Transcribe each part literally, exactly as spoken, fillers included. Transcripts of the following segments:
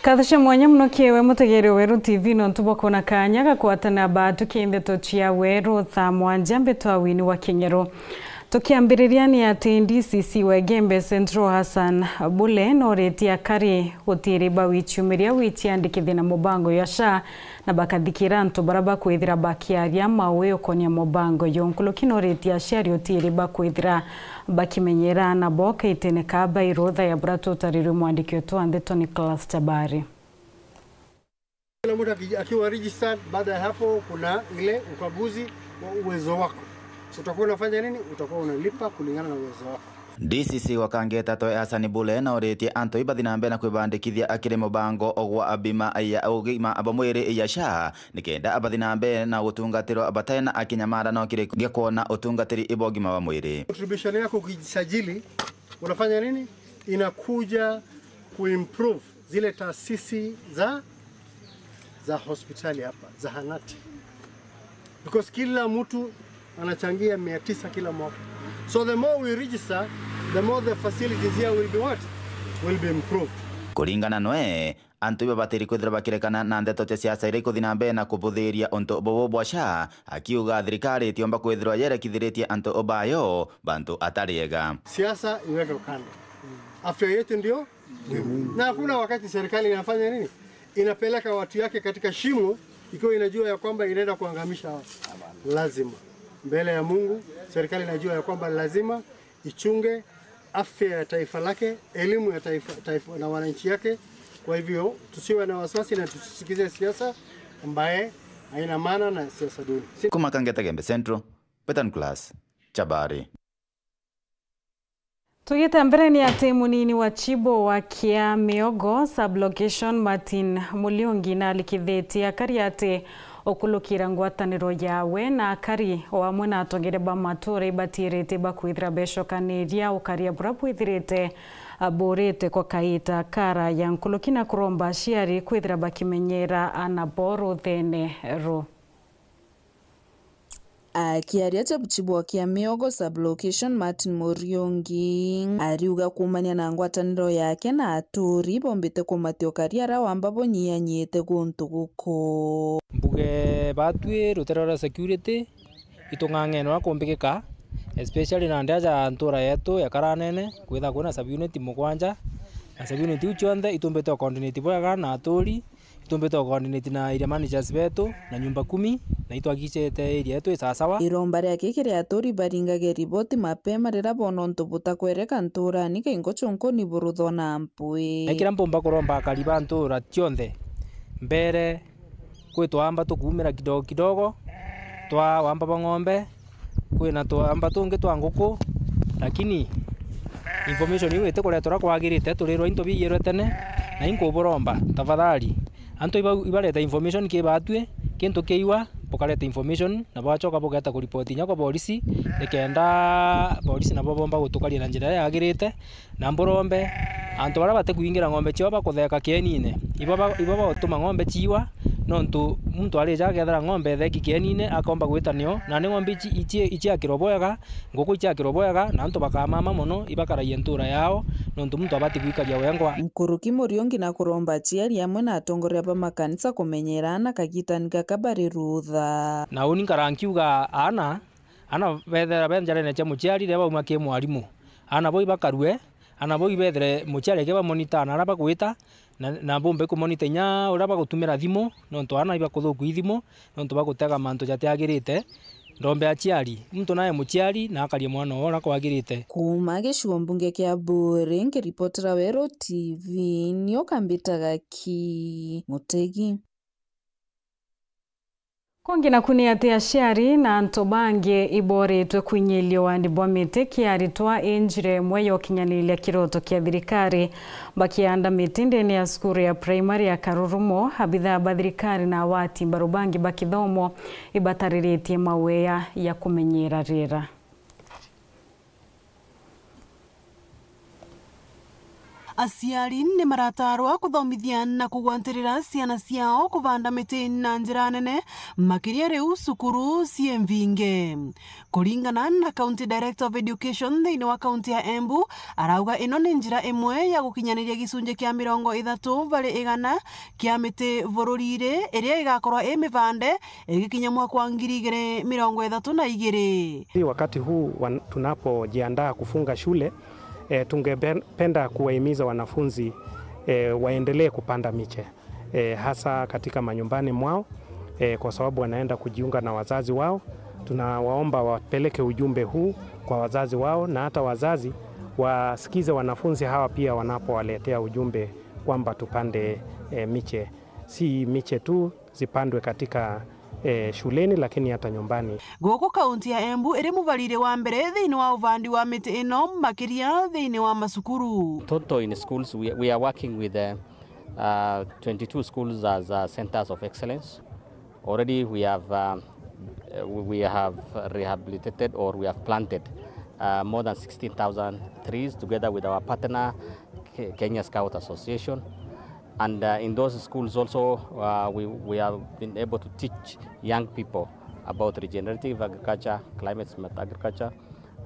Nkatho cia mwanya mono kiri we mutegeri wa Weru T V nontu bwa kwona kanya ga kwatana batuki ndeto cia Weru thaa mwanja mbitwa Wini wa Kinyeru. Tukiambiriria ni ati D C C wa Igembe Central Hassan Bule noritie akari gutiri bawichumiria wiciandikithia na mubango ya SHA na bakathikira antu baria bakwithira bakiaria maui ukonia mubango yo. Nkuruki noritie aciari utiri bakwithira bakimenyera aana bo kaitene ka bai rutha ya buria tutarirwe mwandiki wetu wa ndeto Nicholas Chabari. Kila mtu aki-, akiwa registered, baada ya hapo kuna ile ukaguzi wa uwezo wako. Utakuwa unafanya nini? Utakuwa unalipa kulingana na uwezo wako. D C C wa Kangeta Toe Hassan Bule noritie antu ibathi na mbere na kwibandikithia akiri mubango gwa bima ya ugima bwa mwiri ya SHA, nikenda abathi na mbere na gutungatirwa batena akinyamara no kiri gia kwona utungatiri ibwa ugima bwa mwiri. Contribution yako ukijisajili, unafanya nini? Inakuja kuimprove zile taasisi za, za hospitali hapa, zahanati. Because kila mtu anachangia mia tisa kila mwaka. So the more we register, the more the facilities here will be what? Will be improved. Kuringana noe, antu ibabatiri kwithirwa bakirekana na ndeto cia siasa iria ikuthi na mbere na kubuthiria untu bubu bwa SHA, akiuga thirikari itiomba kwithirwa yerekithiritie antu bayo bantu atari ega. Siasa iweke kando. Afya yetu ndio muhimu. Na hakuna wakati serikali inafanya nini? Inapeleka watu yake katika shimo ikiwa inajua ya kwamba inaenda kuangamisha watu. Lazima. Mbele ya Mungu, serikali inajua ya kwamba lazima ichunge afya ya taifa lake, elimu ya taifa, taifa na wananchi yake. Kwa hivyo, tusiwe na wasiwasi na tusisikize siasa ambaye haina maana na siasa duni. Kuma Kangeta Gembe Central, Peter Nicholas Chabari. Tugite mbere ni ati munini wa Chibo wa Kia Miogo sublocation Martin Muliungi nalikithitie akari ati ukulukira ngwataniro yawe na akari o amwe na atongeria ba matura ibatirite bakwithira becokaniria ukaria bura bwithirite, ah, burite kwa kaita karaya nkuruki na kuromba aciari kwithira bakimenyera aana bo ruthene ru. Akiaria Chibo wa Kia Miogo sublocation Martin Muriungi ariuga kuumania na ngwataniro yake na aturi bombite kumatia ukari aria wamba bunyianyite guntu guku. Mbuge batwi rutere rwa security itung'ang'ene uria kumbikika, especially nandi aja ntura yetu ya Karanene kwitha kwina sub unit mugwanja, na sub unit iu cionthe itumbite o coordinate bwega na aturi. Itumbite o coordinate na area managers betu na nyumba kumi, na itwakicete area yetu i sawasawa. Iromba riake kiri aturi baringage riboti mapema riria boona untu butakwereka nturani, kaingo cunkuni buruthwa na mpwi. Na kiria mpumba kuromba akari ba ntura cionthe, mbere kwi twamba tukuumira kidogo kidogo, twa wamba bwa ng'ombe, kwina tuamba tungi twa nguku, lakini information iu itikuretwa uria kwagirite, turirwa into biiyirwe tene, na inkuburomba, tafadhali, antu iba-, ibareta information ki batwi, kintu kiiwa, bukareta information, na bwachoka bugeta kuripoti inya kwa borisi, nikenda borisi nabo bomba gutukaria na njira iria yagirite. Na mburombe antu baria batikwingira ng'ombe ciao bakutheka kienine, ibo ba-, ibo bagutuma ng'ombe ciiwa, nontu muntu arija akethira ng'ombe itheki kienine, akomba gwita nio, na ni ng'ombe ici, ici, iciakirwa bwega, nguku iciakirwa bwega, na antu bakamama mono, ibakaragia ntura yao, nontu muntu abati gwikaria wengwa. Nkuruki Muriungi na kuromba aciari amwe na atongoria ba makanisa kumenyera aana kagitani gaka bari rutha. Na uni nkara nkiuga aana, aana bethera be njarene cia muciari riria bauma ki mwarimu, aana bo ibakarue, aana bo ibethire muciari aki bamonita aana aria bagwita, na, na bombe kumonita inya uria bagutumira thimu, nontu aana ibakuthuku i thimu, nontu bagutega mantu jatiagirite. Ndombe aciari, muntu nae muciari na akarie mwana oo uria kwagirite. Kuuma gicigo mbunge kia Buuri, nkiripotera Weru T V, nio kambitaga ki Mutegi. Kungi naku ni ati aciari na antu bangi iboritwe kwinyilia uandi bwa miti kia aritwa i njira imwe ya ukinyaniria kiroto kia thirikari. Bakianda miti ndene ya cukuru ya primary ya Karurumo, abithaa ba thirikari na awati mbaru bangi ba kithomo ibatariritie mawea ya kumenyera riera. Aciari ni maratarwa kuthomithia na kugwantirira ciana ciao kubanda miti na njira nene, makiria riu cukuru cii mbinge. Kuringana na County Director of Education thiini wa kaunti ya Embu, arauga ino ni njira imwe ya gukinyaniria gicunji kia mirongo ithatu bari igana kia miti bururiri, iria igakorwa i mibande igikinya mwaka wa ngiri igiri mirongo ithatu na igiri. Wakati huu wan-, tunapojiandaa kufunga shule, eh, tungependa kuwahimiza wanafunzi, eh, waendelee kupanda miche, eh, hasa katika manyumbani mwao, eh, kwa sababu wanaenda kujiunga na wazazi wao. Tunawaomba wapeleke ujumbe huu kwa wazazi wao, na hata wazazi wasikize wanafunzi hawa pia wanapowaletea ujumbe kwamba tupande, eh, miche. Si miche tu, zipandwe katika, eh, shuleni, lakini hata nyumbani. Guku kaunti ya Embu iri mubariri wa mbere thiini wa uvandi wa miti ino, makiria thiini wa macukuru. Total in schools, we, we are working with, uh, uh, twenty-two schools as, uh, centers of excellence. Already we have, uh, uh, we, we have rehabilitated or we have planted, uh, more than sixteen thousand trees together with our partner, Ke-, Kenya Scout Association. And, uh, in those schools also, uh, we, we have been able to teach young people about regenerative agriculture, climate smart agriculture,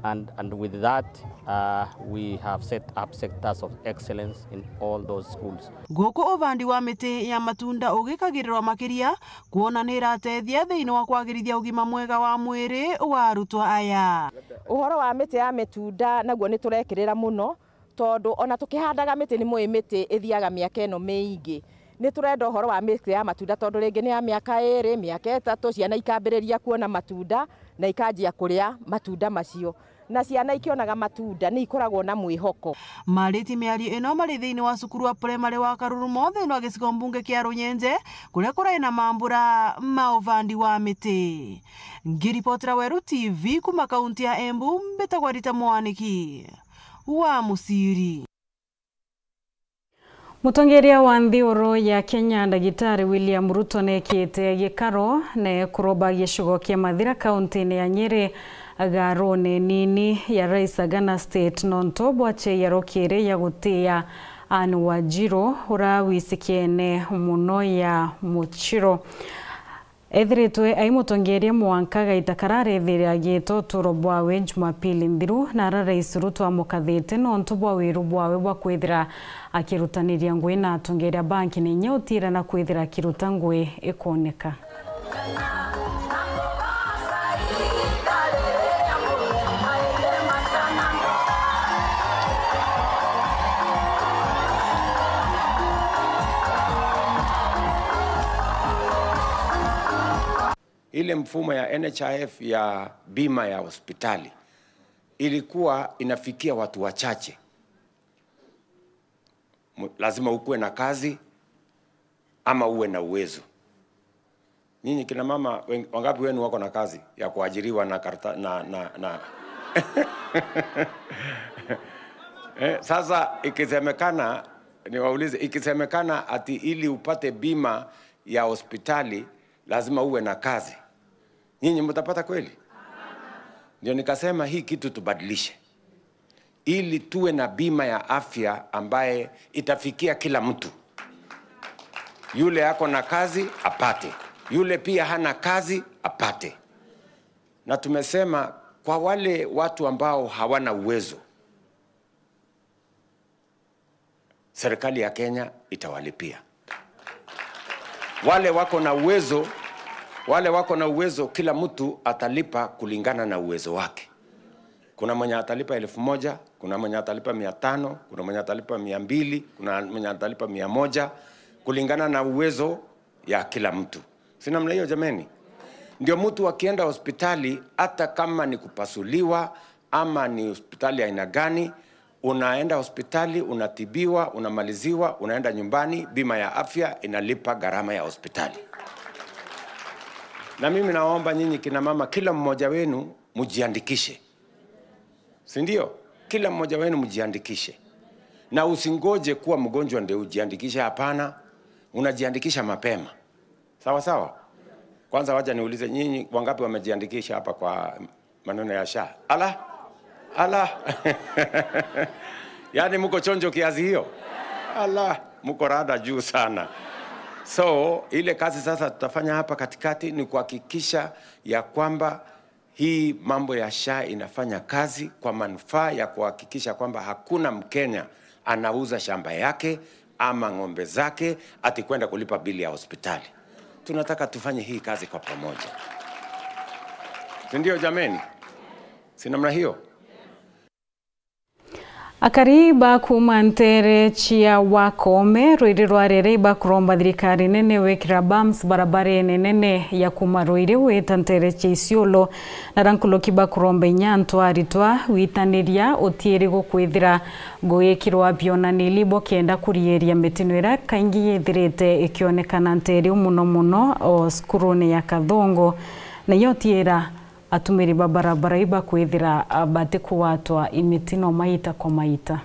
and, and with that, uh, we have set up sectors of excellence in all those schools. Guku uvandi wa miti ya matunda ugikagirirwa makiria, kwona ni iratethia thiini wa kwagirithia ugima mwega wa mwiri wa arutwa aya. Uhoro wa miti ya mitunda naguo ni turekirira muno, tondu ona tukihandaga miti ni mui miti ithiaga miaka ino miingi. Ni turenda uhoro wa miti ya matunda tondu ringi ni ya miaka iri, miaka itatu, ciana ikambiriria kuona matunda na ikanjia kuria matunda macio. Na ciana ikionaga matunda ni ikoragwo na mwihoko. Mariti miario ino mari thiini wa cukuru wa primary wa Karurumo thiini wa gicigo mbunge kia Runyenje, kuria kurai na mambura ma uvandi wa miti. Ngiripotera Weru T V kuma kaunti ya Embu, mbitagwa Rita Mwaniki wa Muciri. Mutongeria wa nthiguru ya Kenya, Ndagitari William Ruto, neekite gikaro na kuromba gicigo kia Mathira, kauntiine ya Nyeri, garune nini ya Rais Sagana Estate, nontu bwa chai ya rukiri ya gutiia Anne Wanjiru, uria wicikiene mono ya muchiro. Ethiritwe ai mutongeria mwanka gaita karia arethira agiita uturo bwawe Jumapili nthiru, na ara Rais Ruto amukathite nontu bwa wiru bwawe bwa kwithira akirutaniria ngugi na atongeria banki, na inya utiira na kwithira akiruta ngugi ikoneka. Ile mfumo ya N H I F ya bima ya hospitali ilikuwa inafikia watu wachache. Mu-, lazima ukuwe na kazi ama uwe na uwezo. Nyinyi kina mama, wen-, wangapi wenu wako na kazi ya kuajiriwa na karta-, na, na, na Eh, sasa ikisemekana, niwaulize, ikisemekana ati ili upate bima ya hospitali lazima uwe na kazi, nyinyi mtapata kweli? Ndio nikasema hii kitu tubadilishe, ili tuwe na bima ya afya ambaye itafikia kila mtu. Yule ako na kazi apate, yule pia hana kazi apate. Na tumesema kwa wale watu ambao hawana uwezo, serikali ya Kenya itawalipia. Wale wako na uwezo, wale wako na uwezo, kila mtu atalipa kulingana na uwezo wake. Kuna mwenye atalipa elfu moja, kuna mwenye atalipa mia tano, kuna mwenye atalipa mia mbili, kuna mwenye atalipa mia moja, kulingana na uwezo ya kila mtu. Si namna hiyo jameni? Ndio mtu akienda hospitali, hata kama ni kupasuliwa ama ni hospitali aina gani, unaenda hospitali, unatibiwa, unamaliziwa, unaenda nyumbani, bima ya afya inalipa gharama ya hospitali. Na mimi naomba nyinyi kina mama, kila mmoja wenu mjiandikishe. Si ndio? Kila mmoja wenu mjiandikishe. Na usingoje kuwa mgonjwa ndio ujiandikishe, hapana. Unajiandikisha mapema. Sawa sawa? Kwanza wacha niulize nyinyi, wangapi wamejiandikisha hapa kwa maneno ya SHA? Ala? Ala? Yaani mko chonjo kiasi hiyo? Ala, mko rada juu sana. So, ile kazi sasa tutafanya hapa katikati ni kuhakikisha ya kwamba hii mambo ya SHA inafanya kazi kwa manufaa ya kuhakikisha kwamba hakuna Mkenya anauza shamba yake ama ng'ombe zake ati kwenda kulipa bili ya hospitali. Tunataka tufanye hii kazi kwa pamoja. Si ndio jameni? Si namna hiyo? Akari ba kuuma nteere cia Wakome, Ruiri rwa Rere, ibakuromba thirikari nene gwikira bumps barabarene nene ya kuuma Ruiri gwita nteere cia Isiolo. Nara nkuruki bakuromba inya antu aritwa gwitaniria utiiri gukwithira gugikirwa bionanili bo kenda kuriiria mitino iria kaingi yithirite ikionekana nteere iu, mono mono o cukurune ya Kathongo, na iyo utiira atumiri ba barabara ibakwithira, ah, batikugwatwa imitino maita kwa maita.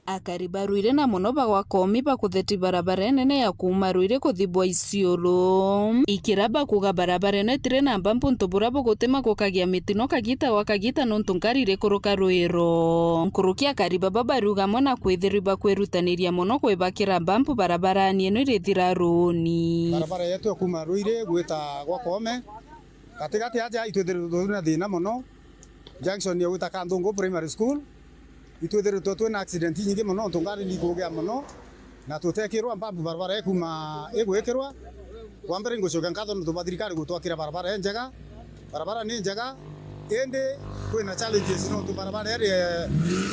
Akari ba Ruiri na mono ba Wakome bakutheti barabara inene ya kuuma Ruiri kuthi bwa Isiolo. Ikira bakuuga barabara ino itiri na mbampu untu buria bugutuma gukagia mitino kagita gwa kagita nontu ngari irikuruka rwiro. Nkuruki akari baba bariuga amwe na kwithirwa ibakwirutaniria mono kwibakira mbampu barabarani ino irithira ruuni. Barabara yetu ya kuuma Ruiri gwita Gwakome, gatigati aja itwithiritwe twina thina mono. Junction ya gwita Kanthungu Primary School, itwithiritwe twina accident inyingi mono, nontu ngari ni ikugia mono, na tutekirwa mbampu barabara ikuma igwikirwa. Kwa mbere, ngucokia nkatho nontu bwa thirikari gutwakira barabara injega. Barabara ni njega, indi kwina challenges nontu barabara iri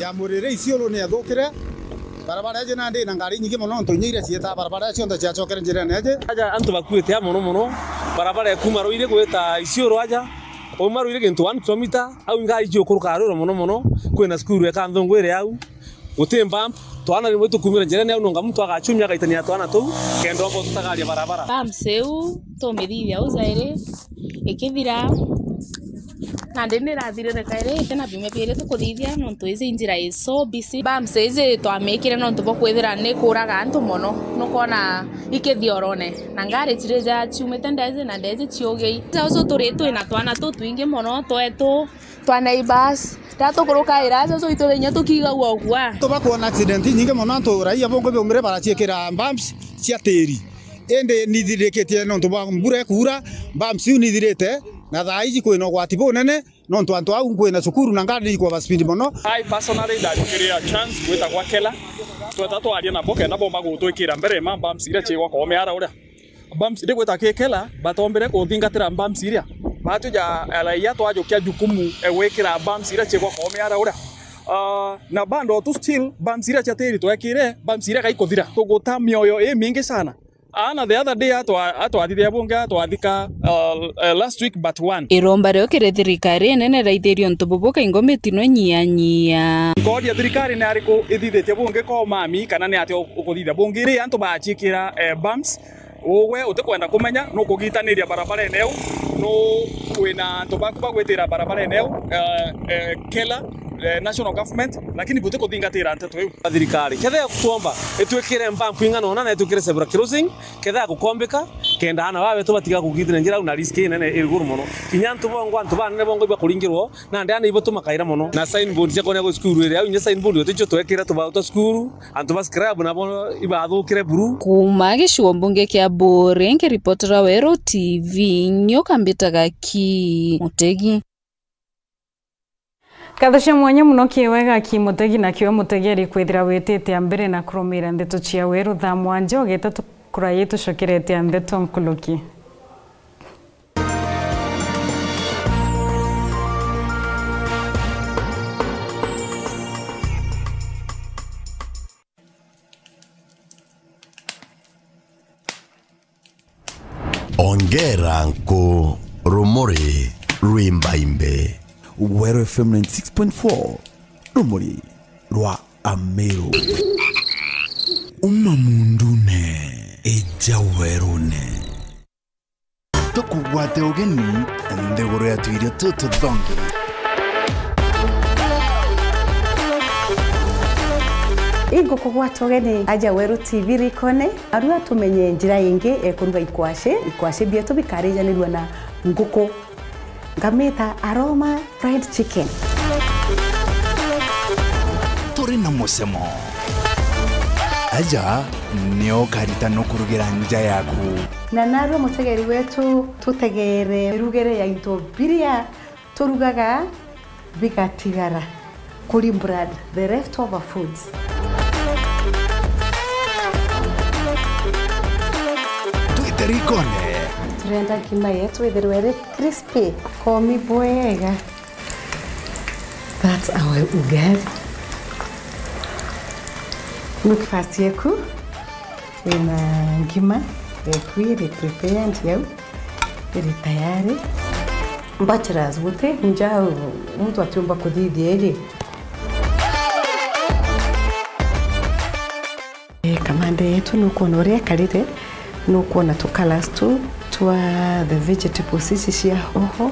ya Muriri Isiolo ni yathukire. Barabara iji nandi ina ngari inyingi mono, nontu inya iria ciitaa barabara iji cionthe ciacokere njirene iji. Aja antu bakuite a mono mono, barabara ya kuuma Ruiri gwita Isiolo aja, Uuma Ruiri gintu one kilometer, au ngari ciukuruka rwiro mono mono, kwina cukuru ya Kanthungu iri au, guti bump, twana rimwe tukumira njirene au, nonga muntu agachumia agaitania twana tuu, kenda omba tutagaria barabara. Bumps iu, tumithithia au jairi, ikithira, nandi nirathirire kairi, itina biumia biiri tukuthithia, nontu iji njira i so busy. Bumps iji twamikire nontu bwa kwithira ni kuraga antu mono, nukwona ikithiorone. Na ngari cirija ciumite ndiji na ndiji ciugei. Jau turi twina twana tutwingi mono twetu twa neighbors. Riria tukurukaira jau itwithe inya tukigagua ugua. Tubakwona accident inyingi mono, antu raia bongi biumire baraciikira bumps cia tiiri. Indi nithirikitie nontu bwa mbura ikuura, bumps iu nithirite, na thaa iji kwina ugwati bunene. Nontu antu au nkwina cukuru na ngari ni ikwaba speed mono. I personally ndajukiria chance gwita gwa KeLRA. Tweta twaria nabo kenda bomba gutwikira mbere ma bumps iria ciigwa Koome ara uria. Bumps iria gwita ki KeLRA batombire kuthingatira bumps iria. Batwija raia twajukia jukumu e gwikira bumps iria ciigwa Koome ara uria. Ah, na bando tu still bumps iria cia tiri twekire, bumps iria gaikuthira. Tuguta mioyo imingi sana. Aana the other day atwa-, atwathithia bungi atwathika, uh, uh, last week but one. Iromba rio kiri thirikari inene raithiria untu bubu kaingo mitino inyianyia. Nkooria thirikari ni ariku ithithitie bungi ko mami kana ni atia u-, ukuthithia bungi ri antu bachiikira, eh, bumps? Ugwe utikwenda kumenya nukugitaniria barabarene eu, nu wina antu baku bagwitira barabarene eu, eh, eh, KeLRA, eh, national government, lakini butikuthingatira nteto iu. Thirikari kethira twomba itwikire mbampu ing'ana ona na itwikire zebra crossing, kethira gukombika, kenda aana babetu batiga kugitira njira au na risk inene iri iguru mono. Kinya antu bongo, antu banene bongo ibakuringirwo, nandi aana ibo tumakaira mono. Na signboard cia kuonia gwi cukuru iri au, inya signboard uticio twekire tubao twa cukuru, antu ba scrub nabo ibathukire buru. Kuuma gicigo mbunge kia Buuri, nkiripotera Weru T V, nyoka mbitaga Ki Mutegi. Nkatho cia mwanya mono kiwega Ki Mutegi, na kiwe Mutegi ari kwithira witite a mbere na kurumira ndeto cia Weru thaa mwanja, ugeta tu-, kurayi tucokerete a ndeto nkuruki. Ongera nku rumuri rwimbaimbe. Weru F M ninety six point four, rumuri rwa Ameru. Uma mundune, ija werune. Tukugwate ugeni nthiguru ya tuirio tututhongi. Ingukugwata ugeni aja Weru T V rikone, arua tumenye njira ingi ya kuruga ikwashi. Ikwashi bietu bikarijanirua na nguku. Ngamita aroma fried chicken. Uri na mucemo. Aja ni ukarita nukurugira nja yaku. Na narua mutegeri wetu, tutegere mirugire ya into biria turugaga bigatigara. Kuri mbrad, the leftover foods. Twite rikone. Turenda ngima yetu ithirwe iri crispy, komi bwega. That's our ugali. Breakfast yeku ina ngima yeku iri prepared yau, iri tayari. Bachelors, guti nja muntu atiumba kuthithia iri. Eh, kamande yetu nukwona uria ikarire, nukwona tu colours tu twa the vegetables ici cia hoho.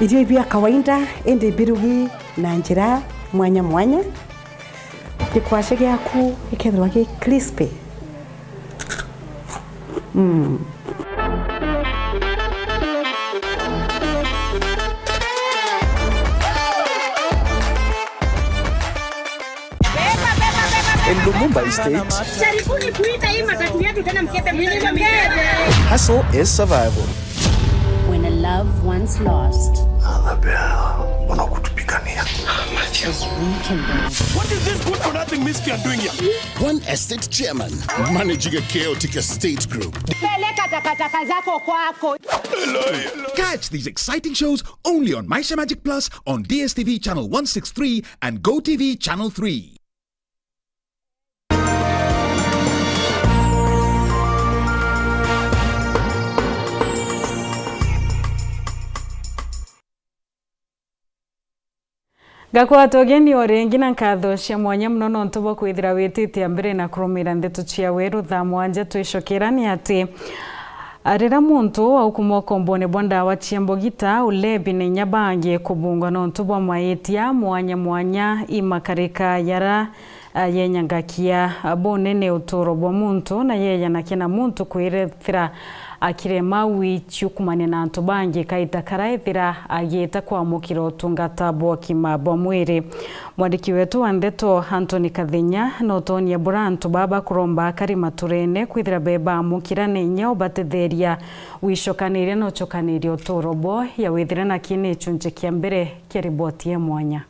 Irio ibia kawaida, indi birugi na njira mwanya mwanya. Gikwashe giaku gikethirwa gi crispy. Mm. In Lumumba Estate, jaribuni kuita hii matatu yetu tena, mkebe mkebe. Hustle is survival. When a love once lost, Annabelle, mbona kutupigania? Is rekindled. What is this good for nothing miscreant doing here? One estate chairman managing a chaotic estate group. Peleka takataka zako kwako. Catch these exciting shows only on Maisha Magic Plus on D S T V channel one six three and Go T V channel three. Ngakwata ugeni o ringi na nkatho cia mwanya mono nontu bwa kwithira witite mbere na kurumira ndeto cia weru thaa mwanja. Twicokera ni ati, a, riria muntu aukuma ukombone bwa ndawa cia mbogita, ulebi na inya bangi kubungwa nontu bwa maitia mwanya mwanya imakarika yara a, yenyangakia, a, bunene uturo bwa muntu na yeyanakia na muntu kwirethira akirema wichukumania na antu bangi kaita karaethira agiita kwamukira utungata bwa ukima bwa mwiri. Mwandiki wetu wa ndeto Anthony Kathinya notonia bura antu baba kuromba akari maturene kwithira bebamukira na inya ubatetheria wicokaniria na ucokaniria uturo bwo ya withire na kini gicunchi kia mbere kia riboti ya mwanya.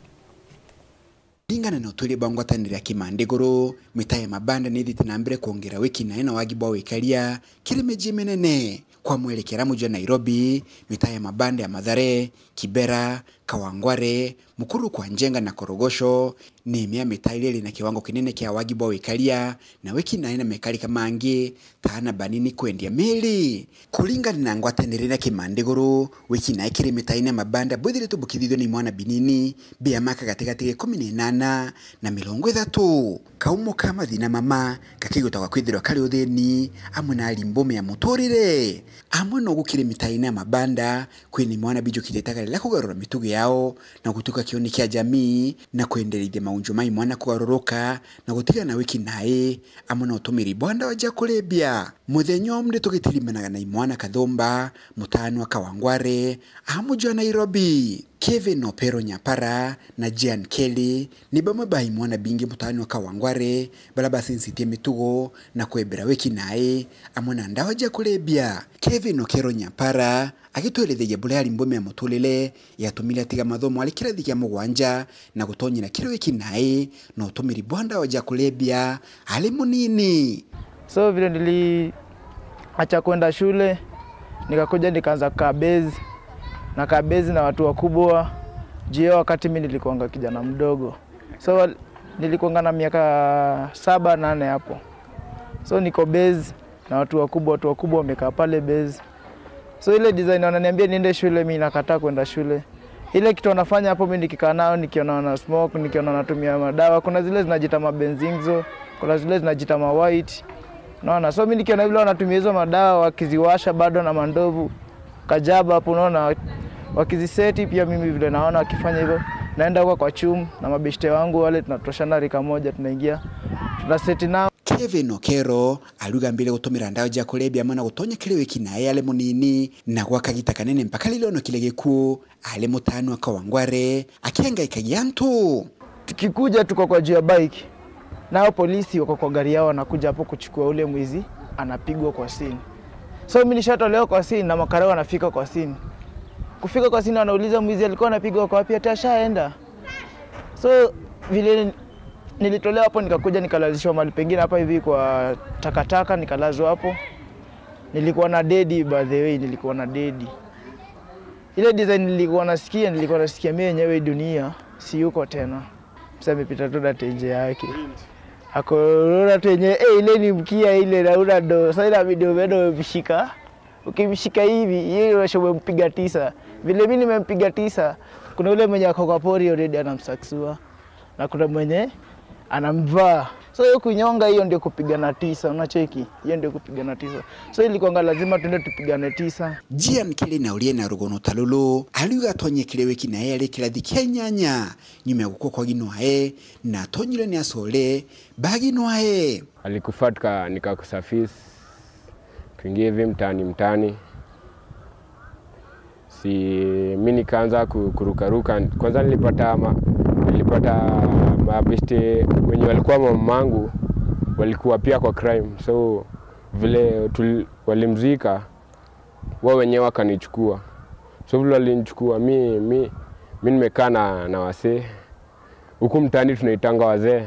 Kuringana na utuiria bwa ngwataniro ya Kimande Iguru, mitaa ya mabanda ni ithite na mbere kwongera wiki nae na wagi bwa wikaria kiri miji minene. Kwa mwerekera muji wa Nairobi, mitaa ya mabanda ya Mathare, Kibera, Kawangware, Mukuru kwa Njenga na Korogosho ni imwe ya mitaa iria iri na kiwango kinene kia wagi bwa wikaria na wiki nae na mekarika mangi ta ana banini kwendia miri. Kuringana na ngwataniro iria Kimande Iguru, wiki nae kiri mitaa-ini ya mabanda bwithiritwe bukithithua ni imwana binini bia maka gatigati ga ikumi na inana na mirongo ithatu. Kaumo ka mathina mama gakigwetagwa kwithirwa kari uthini amwe na ari mbume ya muturire. Amwe no gukiri mitaa-ini ya mabanda kwina imwana bijukirie itagari ria kugarura mitugo yao na gutuika kioni kia jamii na kwenderithia maunju ma imwana kugaruruka na gutigana na wiki nae amwe na utumiri bwa ndawa ja kurebia. Muthenya umwe tugitirimanaga na imwana Kathumba, mutaanwa Kawangware, a muji wa Nairobi. Kevin Opero Nyapara na Jean Kelly ni bamwe ba imwana bingi mutaanwa Kawangware baria bacinsitie mitugo na kwebera wiki nae amwe na ndawa ja kurebia. Kevin Okero Nyapara agitwerethagia buria ari mbume ya muturire yatumire atiga mathomo ari kirathi kia mugwanja na gutonyera kiri wiki nae na utumiri bwa ndawa ja kurebia ari munini. So vile niliacha kwenda shule, nikakuja nikaanza kukaa base, nakaa base na watu wakubwa. Juu hiyo wakati mi nilikuanga kijana mdogo, so nilikuanga na miaka saba, nane hapo. So niko base na watu wakubwa, watu wakubwa wamekaa pale base. So ile design wananiambia niende shule, mi nakataa kwenda shule. Ile kitu wanafanya hapo, mi nikikaa nao, nikiona wana smoke, nikiona wanatumia madawa. Kuna zile zinajiita mabenzingzo, kuna zile zinajiita ma white. Unaona? So mi nikiona vile wanatumia hizo madawa, wakiziwasha bado na mandovu, kajaba hapo, unaona, wakiziseti pia, mimi vile naona wakifanya hivyo, naenda huko kwa chum na mabeshte wangu wale, tunatoshana rika moja, tunaingia, tunaseti nao. Kevin Okero ariuga ambire gutumira ndawa ja kurebia amwe na gutonya kiri wiki nae ari munini, na gwa kagita kanene mpaka riria onokire gikuu, ari mutaanwa Kawangware akiangaikagia antu. Tukikuja tuko kwa juu ya bike, nao polisi wako kwa gari yao, wanakuja hapo kuchukua ule mwizi, anapigwa kwa scene. So mimi nishatolewa kwa scene na makarau wanafika kwa scene. Kufika kwa scene, wanauliza mwizi alikuwa anapigwa kwa wapi, ati ashaenda. So vile nilitolewa hapo, nikakuja nikalazishwa mahali pengine hapa hivi kwa takataka, nikalazwa hapo. Nilikuwa na dedi, by the way, nilikuwa na dedi. Ile design nilikuwa nasikia, nilikuwa nasikia mimi yenyewe hii dunia si yuko tena. Msee amepita tu na tenje yake. Akorora tu yenyewe, eh, ile ni mkia ile, na una ndo. Sasa inabidi umeenda umemshika. Ukimshika hivi, yeye unasema umempiga tisa. Vile mimi nimempiga tisa, kuna ule mwenye ako kwa pori already anamsaksua. Na kuna mwenye anamvaa. So hiyo kunyonga, hiyo ndio kupigana tisa, unacheki? Hiyo ndio kupigana tisa. So ilikuwanga lazima tuende tupigane tisa. Jian kiri na urie na rugono ta ruru, ariuga atonyekire wiki nae ari kirathi kia inyanya, nyuma ya gukua kwa ginwae, na atonyirwe ni acore ba ginwae. Alikufa tuka-, nikakusafisi, tuingie hivi mtaani, mtaani. Si mi nikaanza ku-, kurukaruka. Kwanza nilipata ma-, nilipata mabeste wenye walikuwa mamangu, walikuwa pia kwa crime. So vile tul-, walimzika, wao wenyewe wakanichukua. So vile walinichukua, mi, mi, mi nimekaa na, na wasee. Huku mtaani tunaitanga wazee.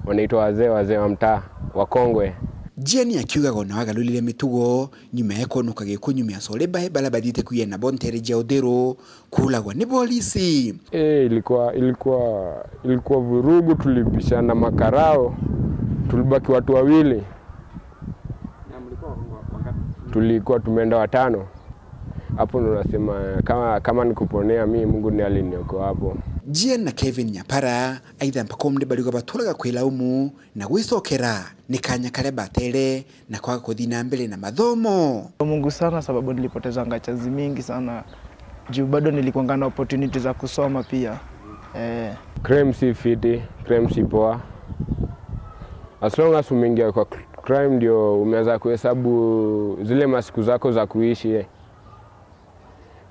Wanaitwa wazee, wazee wa mtaa, wakongwe. Jian akiugaga ona wagarurire mitugo, nyuma ya kwonoka gikuu nyuma ya acore bae baria bathiite kwiyana nabo nteere cia uthiru, kuuragwa ni polisi. Eh, ilikuwa, ilikuwa, ilikuwa vurugu, tulibishana makarao, tulibaki watu wawili. Na mlikuwa wa-, wangapi? Tulikuwa tumeenda watano. Hapo ndo nasema kama, kama nikuponea mi, Mungu ndiye aliniokoa hapo. Jian na Kevin Nyapara, aitha mpaka umri bariuga baturaga kwilaumu na gwicokera ni kanya karia batere na kwaga kuthii na mbere na mathomo. Mungu sana sababu nilipotezanga chances mingi sana juu bado nilikuwanga na opportunity za kusoma pia. Eh. Crime si fiti, crime si poa. As long as umeingia kwa cr-, crime ndio umeanza kuhesabu zile masiku zako za kuishi, eh.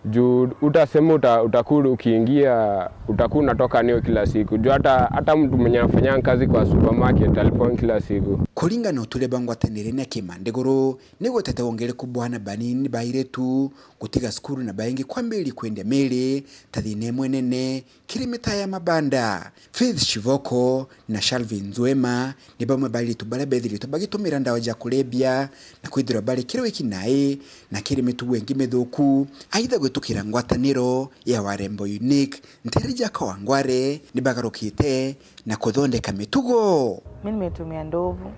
Juu utasema uta-, utakuwa ukiingia, utakuwa unatoka nayo kila siku. Juu hata, hata mtu mwenye anafanya kazi kwa supermarket alipwa kila siku. Kuringana na uturia bwa ngwataniro ya Kimandiguru, ni gwetete wongereku bwa aana banini baire tu gutiga cukuru na baingi kwambiria kwendia miri ta thina imwe nene kiri mitaa ya mabanda. Faith Shivoko na Shalvin Nzwema ni bamwe ba airitu baria bethiritwe bagitumira ndawa ja kurebia na kwithirwa bari kiri wiki nae na kiri mitugo ingi mithuku, aitha gwitukira ngwataniro ya Warembo Unique, nteere ja Kawangware ni bagarukite na kuthondeka mitugo. Mi nimetumia ndovu,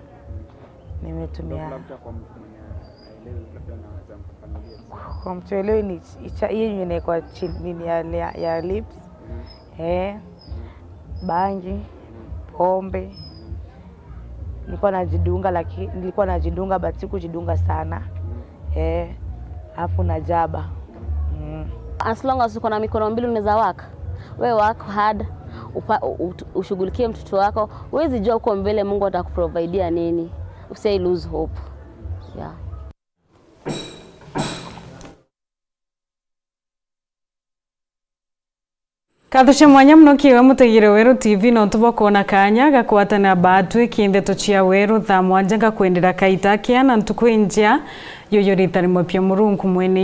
nimetumia Labda kwa mtu mwenye haelewi, labda anaweza mfafanulia. Kwa mtu elewi ni icha-, hiyo yenye inaekwa chini, nini ya, ya, ya lips. Eh, bangi, pombe. Nilikuwa najidunga, laki-, nilikuwa najidunga but sikujidunga sana. Eh, alafu na jaba. Mm. As long as uko na mikono mbili unaweza work. We work hard, upa-, u-, u-, ushughulikie mtoto wako. Huwezi jua huko mbele Mungu atakuprovidea nini. Usiai lose hope. Yeah. Katho cia mwanya muno kiwe mutegire Weru T V, nontu bwa kwona kanya ga kugwatanira batwi ki ndeto cia Weru thaa mwanja, ngakwendera kaita kea na ntuku injea. Yuyu rita rimwe pia Murungu mwene